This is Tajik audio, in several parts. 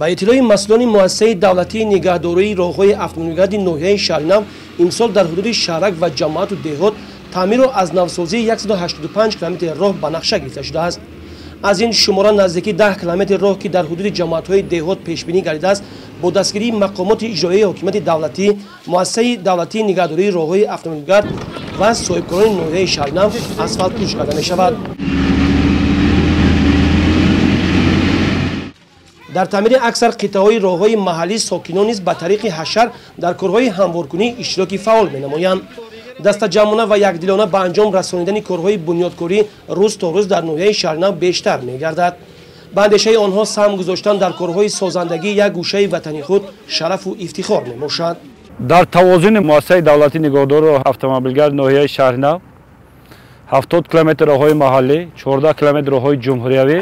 Ба иттилои масъулони муассисаи давлатии нигаҳдории роҳҳои автомобилгарди ноҳияи Шаҳринав, имсол дар ҳудуди шаҳрак ва ҷамоату деҳот таъмиру аз навсозии 185 километри роҳ ба нақша гирифта шудааст. Аз ин шумора наздики 10 километри роҳ, ки дар ҳудуди ҷамоатҳои деҳот пешбинӣ гардидааст, бо дастгирии мақомоти иҷроияи ҳокимияти давлатӣ, муассисаи давлатии нигаҳдории роҳҳои автомобилгард ва соҳибкорони ноҳияи Шаҳринав асфалтпӯш карда мешавад. Дар таъмири аксар қитъаҳои роҳҳои маҳаллӣ сокинон низ ба тариқи ҳашар дар корҳои ҳамворкунӣ иштироки фаъол менамоянд. Дастаҷамъона ва якдилона ба анҷом расонидани корҳои бунёдкорӣ рӯз то рӯз дар ноҳияи Шаҳринав бештар мегардад. Ба андешаи онҳо саҳм гузоштан дар корҳои созандагӣ як гӯшаи ватани худ шарафу ифтихор мебошад. Дар тавозуни муассисаи давлатии нигаҳдории роҳи автомобилгарди ноҳияи Шаҳринав 70 километр роҳҳои маҳаллӣ, 14 километр роҳҳои ҷумҳуриявӣ,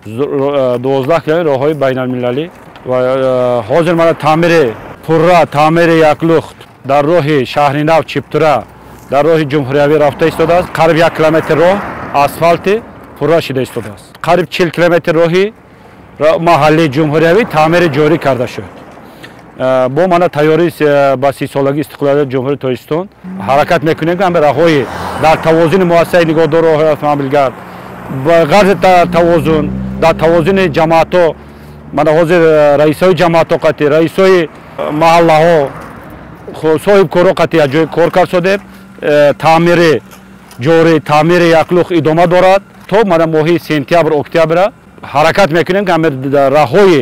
12 километр роҳҳои байналмилалӣ ва ҳозир мана таъмири пурра, таъмири яклухт дар роҳи Шаҳринав Чиптура дар роҳи ҷумҳуриявӣ рафта истодааст. Қариб 1 километр роҳ асфалти пурра шида истодааст. Қариб 40 километр роҳи маҳаллии ҷумҳуриявӣ таъмири ҷорӣ карда шуд. Бо мана тайёрӣ ба 30-солагии истиқлолияти Ҷумҳурии Тоҷикистон ҳаракат мекунем, ки ҳама роҳҳои дар тавозуни муассисаи нигаҳдории роҳҳои автомобилгард ба ғарзи тавозун дар тавозуни ҷамоатҳо, мана ҳозир раисҳои ҷамоатҳо қатъи, раисҳои маҳаллаҳо, соҳибкорҳо қатъи як ҷой кор кард шудем. Таъмири ҷорӣ, таъмири яклух идома дорад то мана моҳи сентябр, октябра ҳаракат мекунем, ки роҳҳои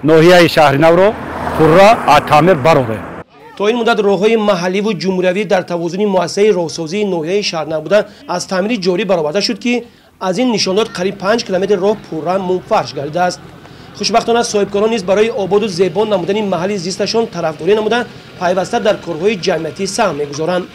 ноҳияи Шаҳринавро пурра аз таъмир барорем. То ин муддат роҳҳои маҳалливу ҷумҳуриявӣ дар тавозуни муассисаи роҳсозии ноҳияи Шаҳринав буда аз таъмири ҷорӣ бароварда шуд, ки аз ин нишондод қариб 5 километр роҳ пурра мунфарш гардидааст. Хушбахтона соҳибкорон низ барои ободу зебо намудани маҳалли зисташон тарафдорӣ намуда пайваста дар корҳои ҷамъиятӣ саҳм мегузоранд.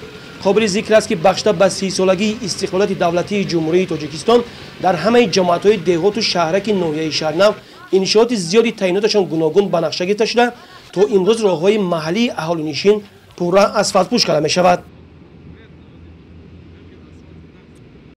Қобили зикр аст, ки бахшида ба 30-солагии истиқлолияти давлатии Ҷумҳурии Тоҷикистон дар ҳамаи ҷамоатҳои деҳоту шаҳраки ноҳияи Шаҳринав иншооти зиёди таъиноташон гуногун ба нақша гирифта шуда то имрӯз роҳҳои маҳаллии аҳолинишин пурра асфалтпӯш карда мешавад.